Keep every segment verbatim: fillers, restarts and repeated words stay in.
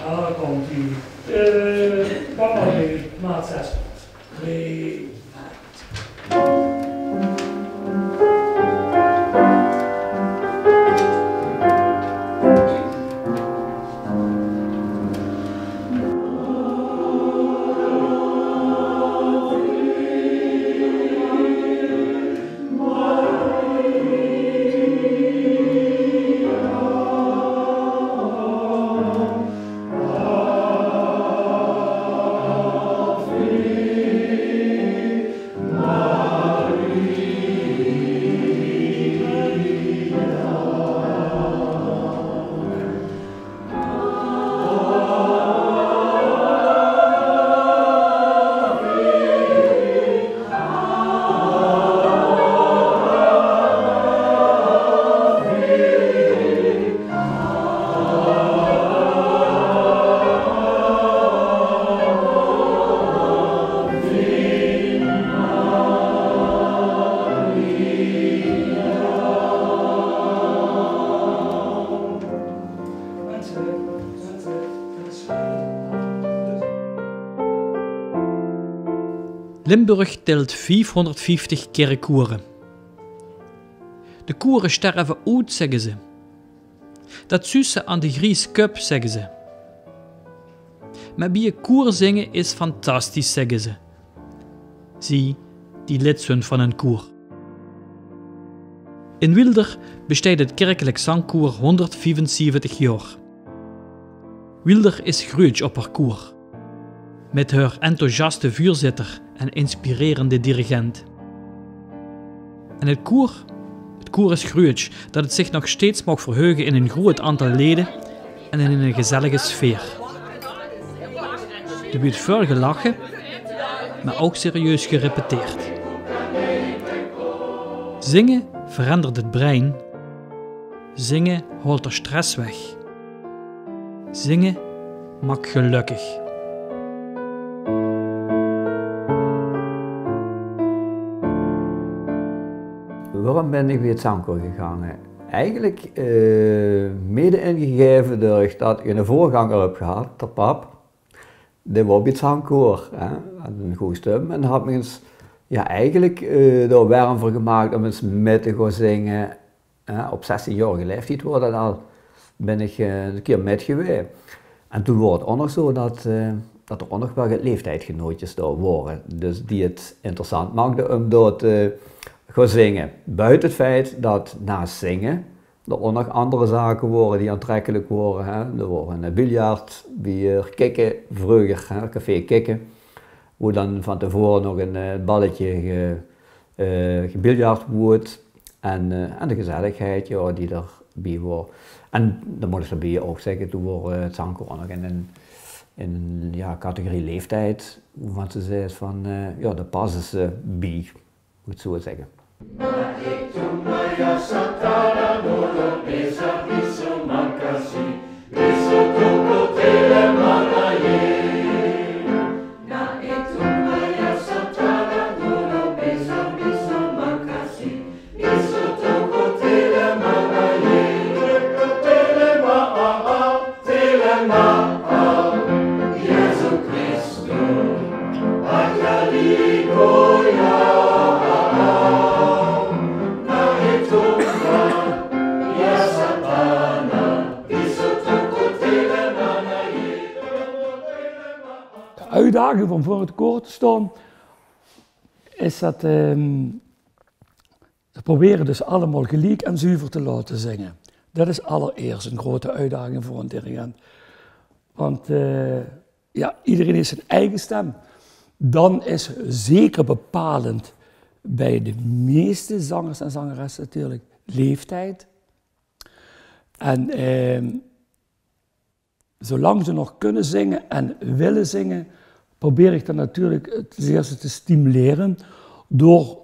Dao kump ie. Eh, pak mer de maat zes. Twee. Limburg telt viefhónderdvieftig kirkkoere. De koere sterve oet, zègke ze. Dat zuus se aan de gries köp, zègke ze. Mer bie e koer zinge is fantastisch, zègke ze. Zie die lid zunt van e koer. In Wielder besteit 't kirkelik zangkoer hónderdviefenzeventig jaor. Wielder is gruuetsj op häör koer, mit häör enthousiaste veurzitter en inspirerende dirigent. En 't koer? 't Koer is gruuetsj dat 't zich nog steeds maag verheuge in e groeët aantal lede en in 'n gezellige sfeer. D'r weurt väöl gelache, mer ouch serieus gerepeteerd. Zinge verandert 't brein. Zinge haolt d'r stress weg. Zinge maak gelökkig. Waorum bin ich bie 't zangkoer gegange? Eigelik, eh, mede ingegaeve durch dat ich 'ne veurganger höb gehad, d'r pap. Dae waor bie 't zangkoer, hè. Haw 'n gooj stum en haw mich ins, jao, eigelik, eh, dao werm veur gemaak óm ins mit te gaon zinge. Hè, op zestieënjaorige laeftied waor dat al, bin ich, eh, 'ne kier mit gewaes. En toen waor 't ouch nog zoe dat, eh, dat d'r ouch nog waal get laeftiedgenootjes dao waore. Dus die 't interessant maakde óm dao te gaon zinge. Buite 't feit dat naas zinge d'r ouch nog anger zake waore die aantrekkelik waore, hè. D'r waor 'n biljart, bier, kikke, vreuger, hè, café Kikke, wo dan van te vore nog 'n, eh, balletje ge-, eh, gebiljart woort en, eh, en de gezelligheid, jao, die d'r bie waor. En dan mót ich d'r bie ouch zègke, toen waor, eh, 't zangkoer ouch nog in 'n, in 'n, jao, categorie laeftied, wovan ze zaes van, eh, jao, dao passe ze bie, mót ich 't zoe zègge. De oetdaging óm veur 't koer te staon is dat, ehm, ze probere dus allemaol geliek en zuver te laote zinge. Dat is allereerst 'n groete oetdaging veur 'n dirigent. Want, eh, ja, iedereen heeft zijn eigen stem. Dan is zeker bepalend bij de meeste zangers en zangeressen natuurlijk leeftijd. En ehm, zolang ze nog kunnen zingen en willen zingen, probeer ik dan natuurlijk het eerste te stimuleren door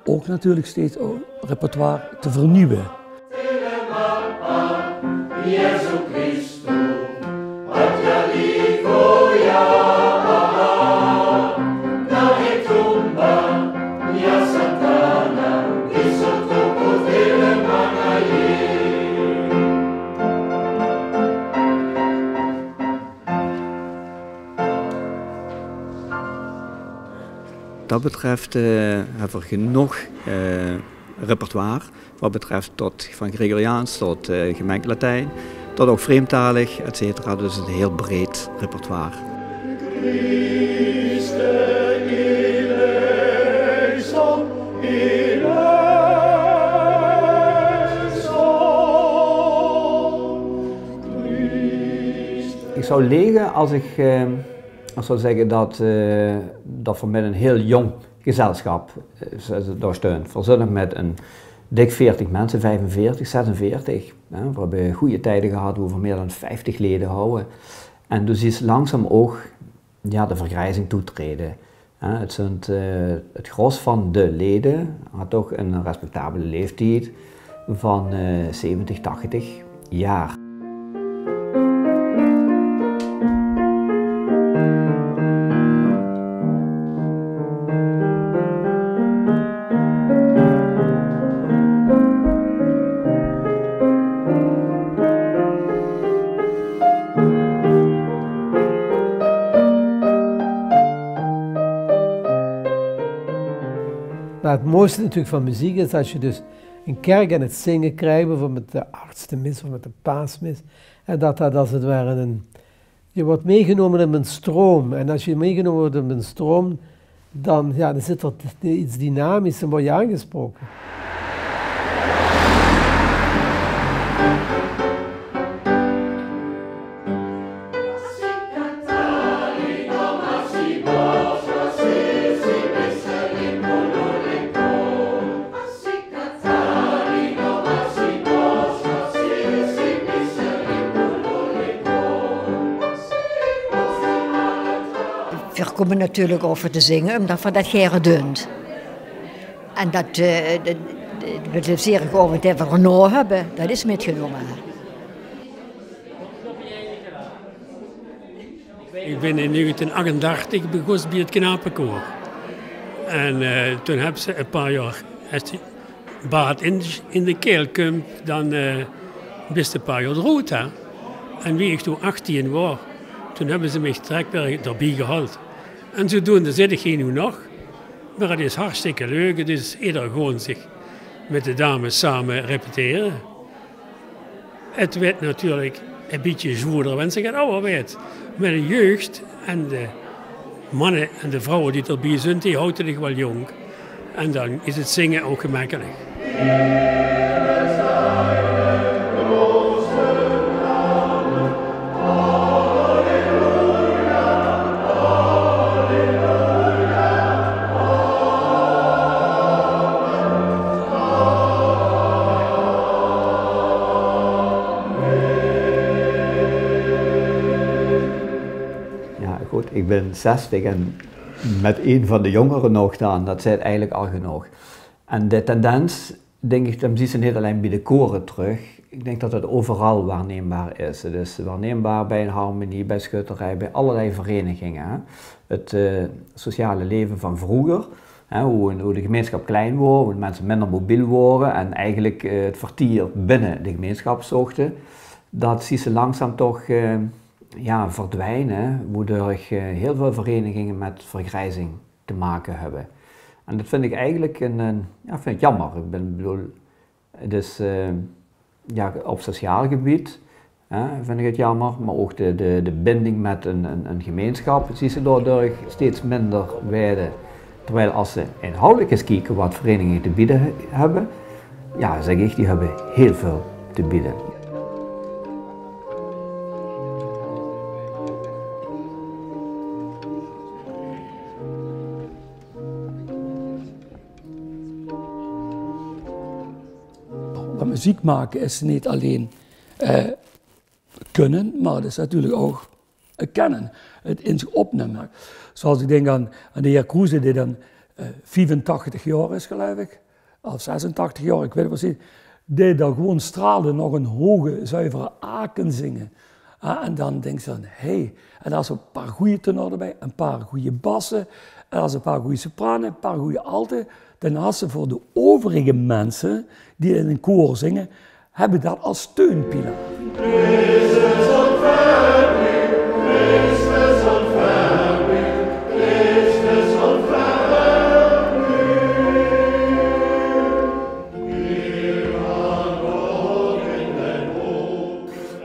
ook natuurlijk steeds repertoire te vernieuwen. Wat dat betreft eh, hebben we genoeg eh, repertoire. Wat betreft tot van Gregoriaans tot eh, gemengd Latijn, tot ook vreemdtalig, et cetera. Dus een heel breed repertoire. Ik zou liegen als ik eh, ik zou zeggen dat, eh, dat we met een heel jong gezelschap eh, ze- ze- daar steunt. We zitten met een dik veertig mensen, vijfenveertig, zesenveertig. Hè. We hebben goede tijden gehad, waar we meer dan vijftig leden houden. En dus is langzaam ook ja, de vergrijzing toetreden. Hè, het, zijn, eh, het gros van de leden had toch een respectabele leeftijd van eh, zeventig, tachtig jaar. Maar het mooiste natuurlijk van muziek is als je dus een kerk aan het zingen krijgt, bijvoorbeeld met de achtste mis of met de paasmis, en dat dat als het ware een, je wordt meegenomen op een stroom. En als je meegenomen wordt op een stroom, dan, ja, dan zit er iets dynamisch en word je aangesproken. Veer kómme natuurlik ouch veur te zinge, ómdat veer dat gaer doon. En dat, eh, de, de, de plezeerige aovend die veer daonao höbbe, dat is mitgenómme. Ich bön in negentien achtendertig begós bie 't knapekoor. En eh, toen höbbe ze e paar jaor, es de baat in, in de kael kump, dan eh, bis te e paar jaor d'roet, hè. En wie ich toen achtien waor, toen höbbe ze mich direk weer d'rbie gehaold. En zodoende zit ich hie noe nog. Mer 't is hartstikke leuk, 't is eder gewoen zich mit de dames same repetere. 't Weurt natuurlik e bietje zwoerder wens se get awwer weits. Mer de jeug en de manne en de vrouwe die d'rbie zunt, die haoje dich waal jónk. En dan is 't zinge ouch gemekkelik. Ja, good, ich bön zestig en mit ein van de jóngere nog dan, dat zaet eigelik al genóg. En de tendens, dink ich, dan zuus se neet allein bie de kore trök. Ich dink dat dat euveral waarneembaar is. 't Is waarneembaar bie ein harmonie, bie schutterie, bie allerlei vereiniginge, hè. 't Eh, sociale laeve van vreuger, hè, wie, wie de gemeinsjap klein waor, wie de minse minder mobiel wore en eigelik eh, 't vertier binne de gemeinsjap zochte, dat zuus se langzaam toch eh, ja, verdwijne, wodoor ich eh, hiel väöl vereiniginge mit vergrijzing te make höbbe. En dat vind ich eigelik ein, ein, ja, vind ich jaomer. Ich bön, bedoel, 't is eh, ja, op sociaal gebied, hè, vind ich 't jaomer, mer ouch de, de, de binding mit ein, ein, ein gemeinsjap, zuus se daodoor steeds minder waere. Terwijl es se inhoudelik ins kieks wat vereiniginge te beje höbbe, ja, zègk ich, die höbbe hiel väöl te beje. Want meziek make is neet allein, eh, kinne, mer 't is natuurlik ouch 't kenne, 't in zich opnumme. Zoeals ich dink aan, aan de heer Kroeze, dae dan, eh, viefentachtig jaor is, geluif ich, of zesentachtig jaor, ich weit 't precies, dae dao gewoon straalend nog 'n hoge, zuivere A kan zinge. Ah, en dan dinks se dan, hé, en dan has se 'n paar gooj tenore d'rbie, 'n paar gooj basse, en dan has se 'n paar gooj soprane, 'n paar gooj alte, dan has se veur de euverige minse die in 'n koor zinge, höbbe dat es steunpilaar.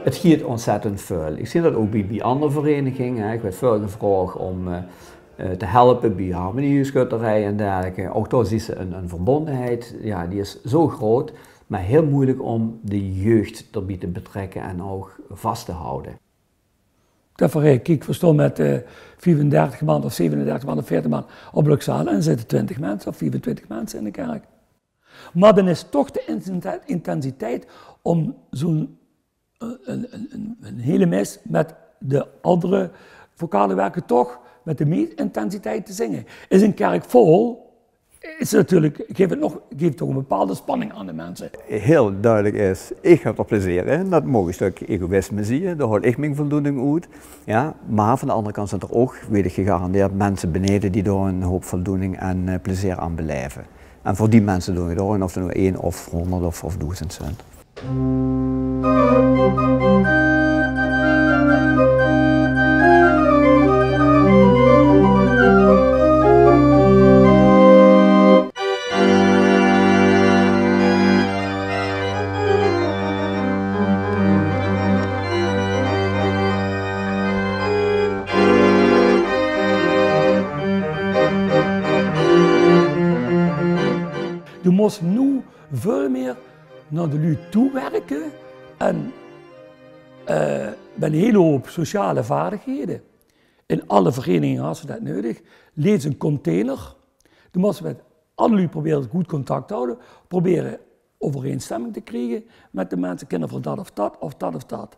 't Gieët ontzettend väöl. Ich zeen dat ouch bie, bie anger vereniginge, hè. Ich waerd väöl gevraog óm, eh, eh, te helpe bie harmoniejeugschutterij en dergelijke. Ouch dao zuus se 'n, 'n verbondenheid, jao, die is zo groot, mer hiel meujelik óm de jeug d'rbie te betrèkke en ouch vas te hawte. Dat verrek, kiek, veer stoon mit, eh, viefendertig man of zevenendertig man of veertig man op Blokzaal en zitte twintig minse of viefentwintig minse in de kèrk. Mer dan is toch de intensiteit, intensiteit óm zoe'n, eh, 'n, 'n, 'n, 'n hele mis mit de anger vocale werke toch mit de meis intensiteit te zinge. Is 'n kèrk vol, is natuurlik, guf 't nog, guf toch 'n bepaalde spanning aan de minse. Hiel dudelik is, ich höb d'r plezeer in. Dat maag 'n stök egoïsme zieë. Dao haol ich mien voldoening oet. Jao, mer van de anger kant zeen d'r ouch, weit ich gegarandeerd, minse beneje die dao 'n hoop voldoening en, eh, plezeer aan belaeve. En veur die minse doon ich 't ouch, of d'r noe ein of hóngerd of, of doezend zeen. Doe mós noe väöl mieë nao de luuj toe wirke en, eh, bie 'n hele hoop sociale vaardighede. In alle vereniginge has se dat neudig. Lees 'n container. Doe mós mit alle luuj probere good contact te hawte. Probere euvereinstömming te kriege mit de minse. Kinne v'r dat of dat of dat of dat?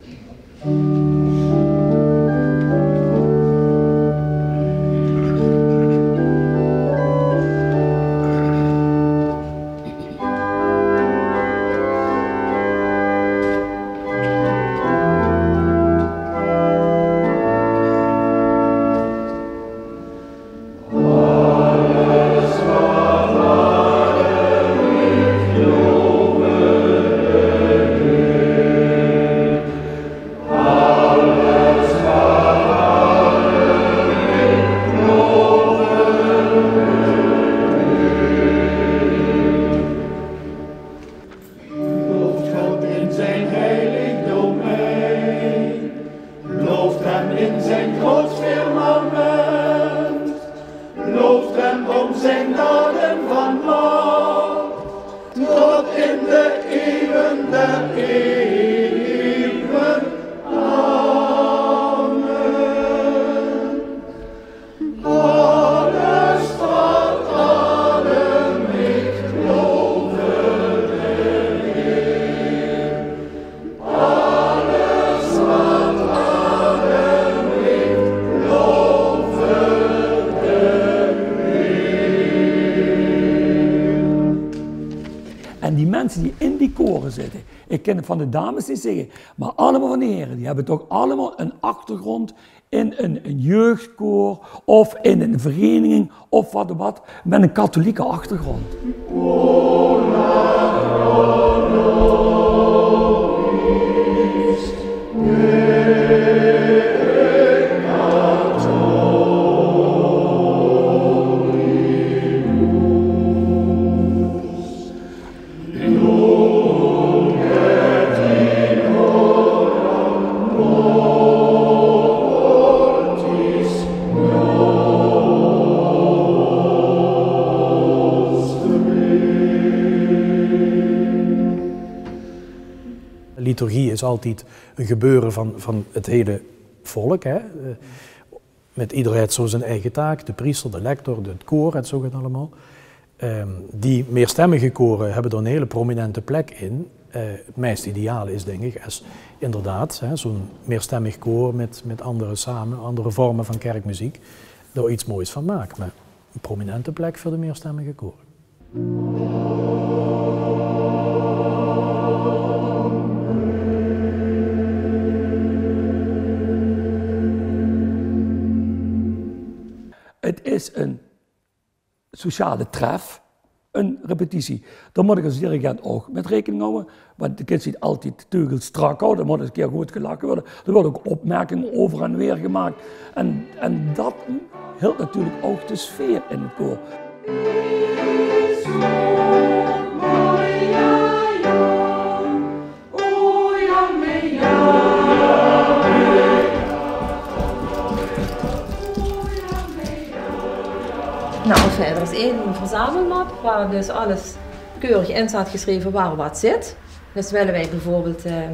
Looft God in zien heilig domein. Looft hem in zijn groot firmament. Looft hem om zijn daden van macht. Tot in de eeuwen der eeuwen. Amen. Alles wat adem, ik love de Heer. Alles wat adem, ik love de Heer. En die minse die in die kore zitte, ich kin 't van de dames neet zègke, mer allemaol van de here, die höbbe toch allemaol 'n achtergróndj in 'n, 'n jeugkoor of in 'n vereniging of wat, wat, mit 'n katholieke achtergróndj. Liturgie is altied 'n gebeure van, van 't hele volk, hè. Eh, mit ieder haet zo zien eige taak, de priester, de lector, de, 't koor en zo get allemaol. Ehm, die meerstemmige kore höbbe dao 'n hele prominente plek in. Eh, 't meist ideale is, dink ich, es inderdaad, hè, zoe'n meerstemmig koor mit, mit andere same, andere vorme van kerkmeziek, dao get moois van maak. Mer 'n prominente plek veur de meerstemmige koor. 't Is 'n sociale tref, 'n repetitie. Dao mót ich es dirigent ouch mit raekening hawwe, want de kins neet altied de teugels strak hawwe, d'r mót 'ne kier good gelache waere. D'r waere ouch opmerkinge euver en weer gemaak. En, en dat hilp natuurlik ouch de sfeer in 't koor. Nou, enfin, d'r is ein verzamelmap woa dus alles keurig in staot gesjreve woa wat zit. Dus wille weej bieveurbeeld, eh,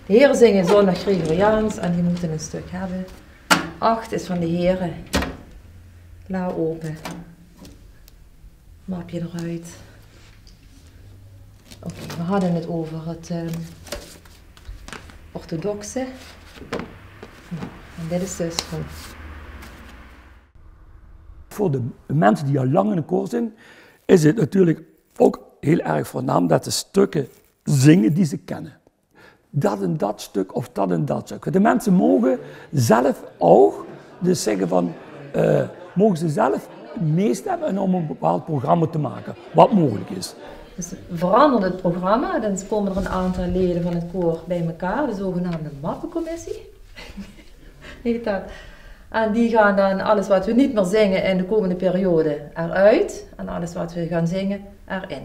de here zinge zóndig Gregoriaans en die mótte ein stök hebbe. Ach is van de here. Laa ope. Mapje d'roet. Oké, we hadde 't euver 't, ehm, orthodoxe. Nou, en dit is dus van... Veur de minse die al lang in 't koor zeen, is 't natuurlik ouch hiel erg veurnaam det ze stökke zinge die ze kenne. Det en det stök of det en det stök. De minse moge zelf ouch dus zègke van, eh, moge ze zelf meestemme óm ein bepaald programma te make, wat meugelik is. Dus verandert 't programma, dan kómme d'r ein aantal leje van 't koor biejein, de zogenaamde mappecommissie. Heet det. En die gaon dan alles wat we neet mieë zinge in de kómmende periode d'roet en alles wat we gaon zinge d'rin.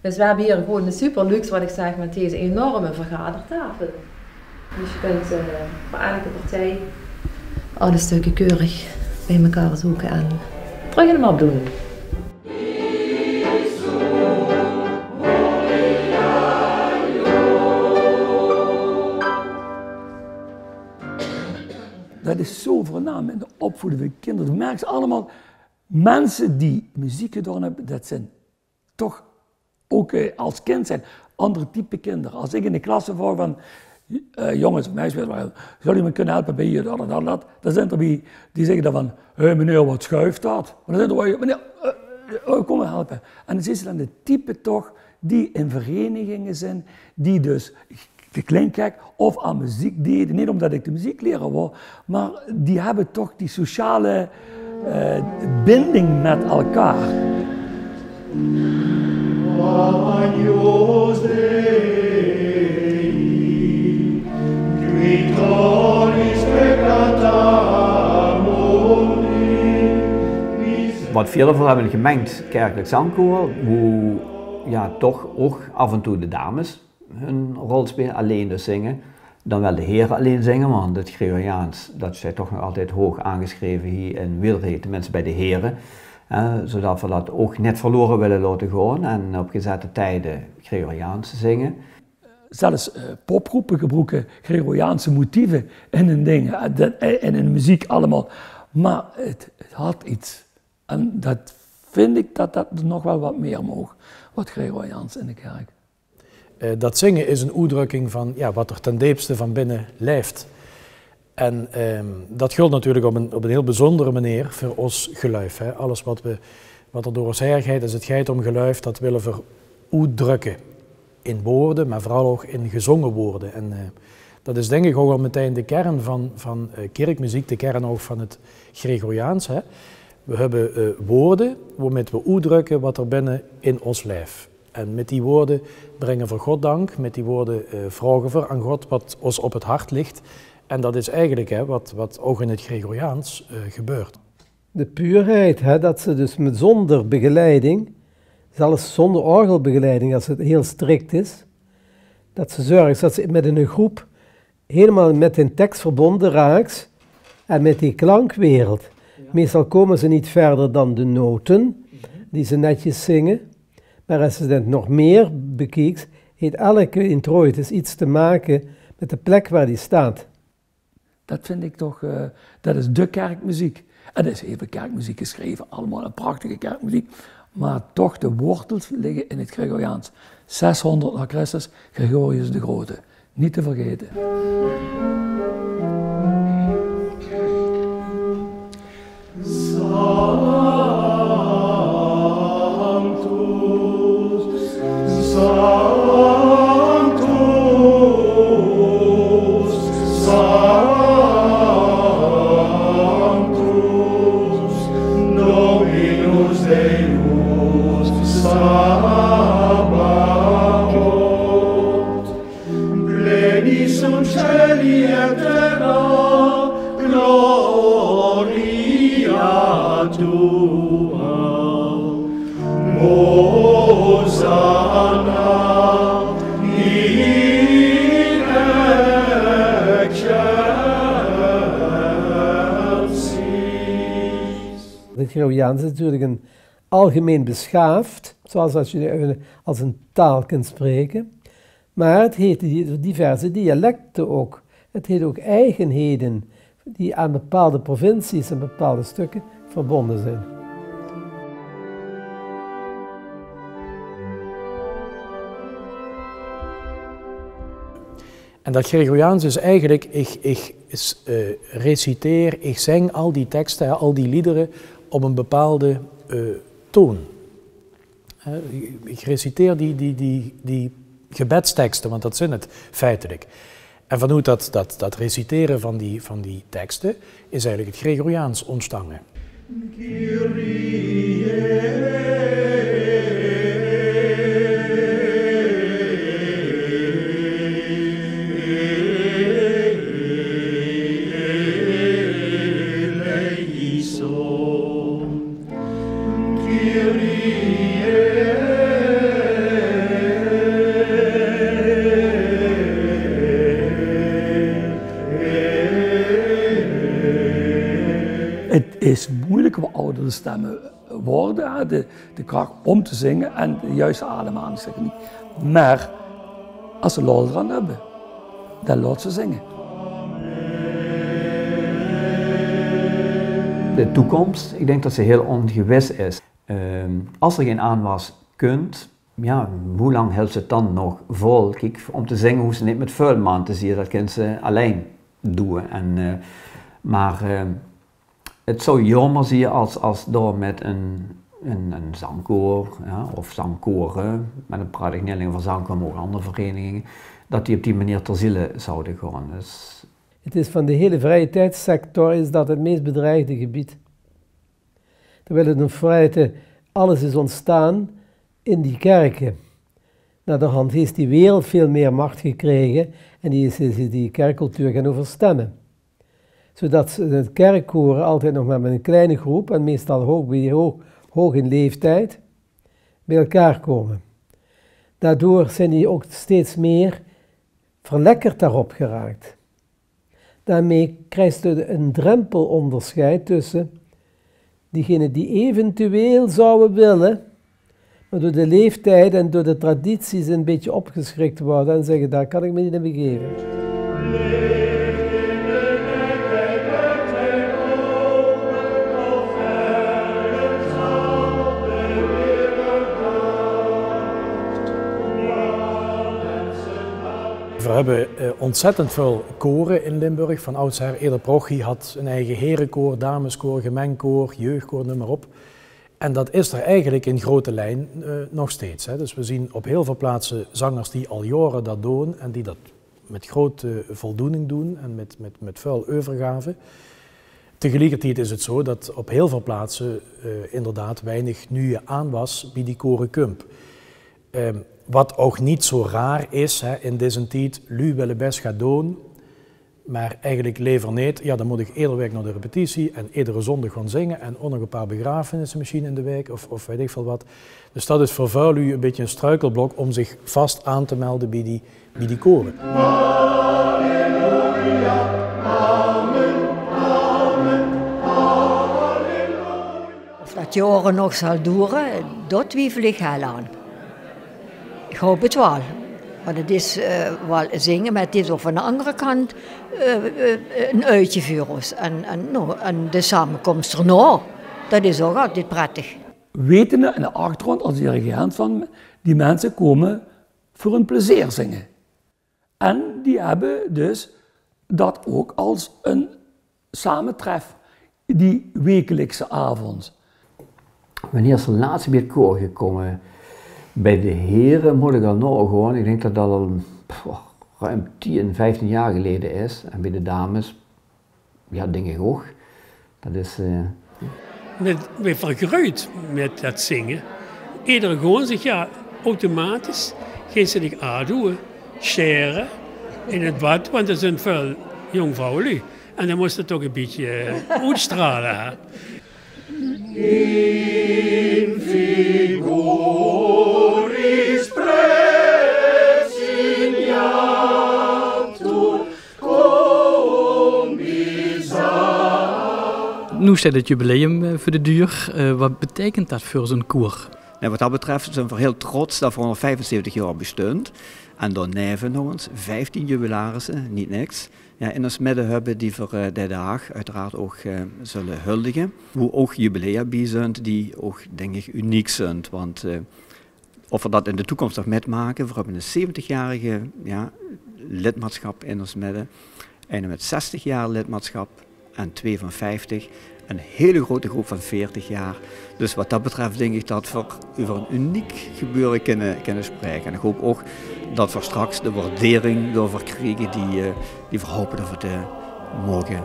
Dus we hebbe hie gewoon de super luxe, wat ich zègk, mit deze enorme vergadertaofel. Dus ge kint, eh, veur eder partij alle stökke keurig biejein zeuke en trök in de map doon. Det is zo veurnaam in de opvoeding van kinder. Doe merks allemaol, minse die meziek gedaon höbbe, det zeen toch ouch, eh, es kind zeen, anger type kinder. Es ich in de klasse vraog van, eh, jónges, meisjes, zów geer mich kinne helpe bie hie, det, det, det, dan zeen d'r bie die zègke dan van: "Hé, meneer, wat sjuif det?" Mer dan zeen d'r: "Meneer, eh, eh, kóm mer helpe." En dan zeen ze dan de type toch die in vereiniginge zeen, die dus, det klink gek, of aan meziek deje, neet ómdet ich de meziekleraar waor, mer die höbbe toch die sociale, eh, binding mit elkaar. Wat veer d'rvan höbbe, 'n gemingd kerkelik zangkoor, wo, jao, toch ouch aaf en toe de dames hun rol speule, allein dus zinge. Dan waal de here allein zinge, want 't Gregoriaans, det steit toch nog altied hoog aangesjreve hie in Wielder, tenminste bie de here. Eh, zodet veer det ouch neet verlore wille laote gaon en op gezette tieje Gregoriaans zinge. Zelfs, eh, popgroepe gebroeke Gregoriaanse motieve in hun ding, eh, det, eh, in hun meziek allemaol. Mer 't, 't haet get. En det vinj ich det det nog waal get mieë maag, get Gregoriaans in de kerk. Eh, det zinge is ein oetdrökking van, jao, wat d'r ten deepste van binne laef. En, ehm, det giltj natuurlik op ein, op ein hiel bezunjere meneer veur ós geluif, hè. Alles wat we, wat d'r door ós haer geit, es 't geit óm geluif, det wille veer oetdrökke in woorde, mer veural ouch in gezónge woorde. En, eh, det is dink ich ouch waal metein de kern van, van, eh, kirkmeziek, de kern ouch van 't Gregoriaans, hè. We höbbe, eh, woorde woomit we oetdrökke wat d'r binne in ós laef. En mit die woorde bringe veer God dank, mit die woorde, eh, vraoge veer aan God wat ós op 't hart ligk. En det is eigelik, hè, wat, wat ouch in 't Gregoriaans, eh, gebeurtj. De puurheid, hè, det ze dus mit, zónger begeleiding, zelfs zónger orgelbegeleiding, es 't hiel strikt is, det ze zörgs det ze mit ein groep hielemaol mit d'n teks verbónje raaks en mit die klankwereld. Jao. Meistal kómme ze neet wiejer dan de note, die ze netjes zinge. Mer es ze det nog mieë bekieks, haet elke introitus get te make mit de plek woa die steit. Det vinj ich toch, eh, det is de kerkmeziek. En d'r is hiel väöl kerkmeziek gesjreve, allemaol ein prachtige kerkmeziek. Maar toch, de wortels liggen in het Gregoriaans. Zeshonderd na Christus, Gregorius de Grote. Niet te vergeten. Sanctus, Sanctus, Sanctus, Dominus Deus Sabaoth. Pleni sunt caeli et terra gloria tua. Hosanna in excelsis. Het Gregoriaans is natuurlijk een algemeen beschaafd, zoals als je als een taal kunt spreken. Maar het heeft die diverse dialecten ook. Het heeft ook eigenheden die aan bepaalde provincies en bepaalde stukken verbonden zijn. En dat Gregoriaans is eigenlijk, ik, ik s- eh, reciteer, ik zing al die teksten, hè, al die liederen op een bepaalde eh, toon. Hè, ik reciteer die, die, die, die gebedsteksten, want dat zijn het feitelijk. En vanuit dat, dat, dat reciteren van die, van die teksten is eigenlijk het Gregoriaans ontstangen. Het is moeilijk, hoe ouder de stemmen worden, hè, de, de kracht om te zingen en de juiste ademhaling, zeg maar. Maar als ze lol eraan hebben, dan laat ze zingen. De toekomst, ik denk dat ze heel ongewis is. Ehm, als er geen aanwas kunt, ja, hoe lang helt ze het dan nog vol? Kiek, om te zingen hoeft ze niet met vuil maan te zien, dat kan ze alleen doen. En, eh, maar eh, het zou jammer zien als, als door met een, een, een zangkoor, ja, of zangkoren, maar dan praat ik niet alleen van zangkoren, maar ook andere verenigingen, dat die op die manier ter ziele zouden gaan. Dus het is van de hele vrije tijdssector is dat het meest bedreigde gebied. Terwijl het in feite alles is ontstaan in die kerken. Naderhand heeft die wereld veel meer macht gekregen en die is, is die kerkcultuur gaan overstemmen. Zodat ze in het kerkkoren altijd nog maar met een kleine groep, en meestal hoog, bij- hoog, hoog in leeftijd, bij elkaar komen. Daardoor zijn die ook steeds meer verlekkerd daarop geraakt. Daarmee krijg je een drempelonderscheid tussen diegenen die eventueel zouden willen, maar door de leeftijd en door de tradities een beetje opgeschrikt worden en zeggen: "Daar kan ik me niet in begeven." We hebben eh, ontzettend veel koren in Limburg. Van oudsher, ieder parochie had een eigen herenkoor, dameskoor, gemengd koor, jeugdkoor, noem maar op. En dat is er eigenlijk in grote lijn eh, nog steeds. Hè. Dus we zien op heel veel plaatsen zangers die al jaren dat doen en die dat met grote voldoening doen en met, met, met veel overgave. Tegelijkertijd is het zo dat op heel veel plaatsen eh, inderdaad weinig nieuwe aanwas bij die koren komt. Ehm, wat ook niet zo raar is, hè, in deze tijd, lui willen best gaan doen, maar eigenlijk liever niet. Ja, dan moet ik iedere week naar de repetitie en iedere zondag gaan zingen en ook nog een paar begrafenissen misschien in de week of, of weet ik veel wat. Dus dat is voor veel lui een beetje een struikelblok om zich vast aan te melden bij die, bij die koren. Of dat jaren nog zal duren, dat twijfel ik heel aan. Ik hoop het wel. Want het is eh, wel zingen, maar het is ook van de andere kant eh, eh, een uitje voor ons. En, en, nou, en de samenkomst erna, dat is ook altijd prettig. Wetende in de achtergrond als dirigent van, die minse kómme veur hun plezeer zinge. En die höbbe dus dat ouch als ein sametref, die wekelikse aovend. Wienie is d'r lèts bie 't koor gekómme? Bie de here mót ich al naogoon. Ich dink dat dat al, pff, ruim tieën, vieftieën jaor geleje is. En bie de dames, jao, dink ich ouch. Dat is, eh, Mit, weej vergreujt mit dat zinge. Eder goonsdig jaor automatisch geis se dich aandoe, sjere in 't bad, want d'r zunt väöl jóng vrouweluuj. En dan mós se toch ein bietje, eh, oetstraole, hè. In figuris praesignatur commissar. Noe steit 't jubileum, eh, veur de deur. Eh, wat beteikent dat veur zoe'n koor? Noe, wat dat betröf zeen v'r hiel trots dat v'r honderdviefenzeventig jaor bestunt. En daoneve nog ins vieftieën jubilarisse, neet niks. Jao, in ós midde höbbe die v'r, eh, dae daag oeteraard ouch, eh, zulle huldige. Wo ouch jubilea bie zunt die ouch, dink ich, uniek zunt. Want, eh, of v'r dat in de toekoms nog mitmake, v'r höbbe ein zeventigjaorige, jao, lidmaatsjap in ós midde. Eine mit zestig jaor lidmaatsjap en twee van vieftig. Ein hiel groete gróp van veertig jaor. Dus wat dat betröf dink ich dat v'r euver ein uniek gebeure kinne, kinne spraeke. En ich haop ouch dat v'r straks de waardering daoveur kriege die, eh, die v'r haope dat v'r te moge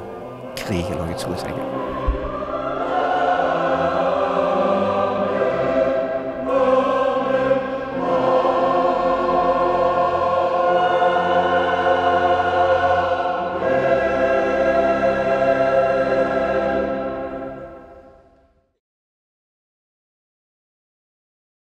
kriege, laot ich 't zoe zègke.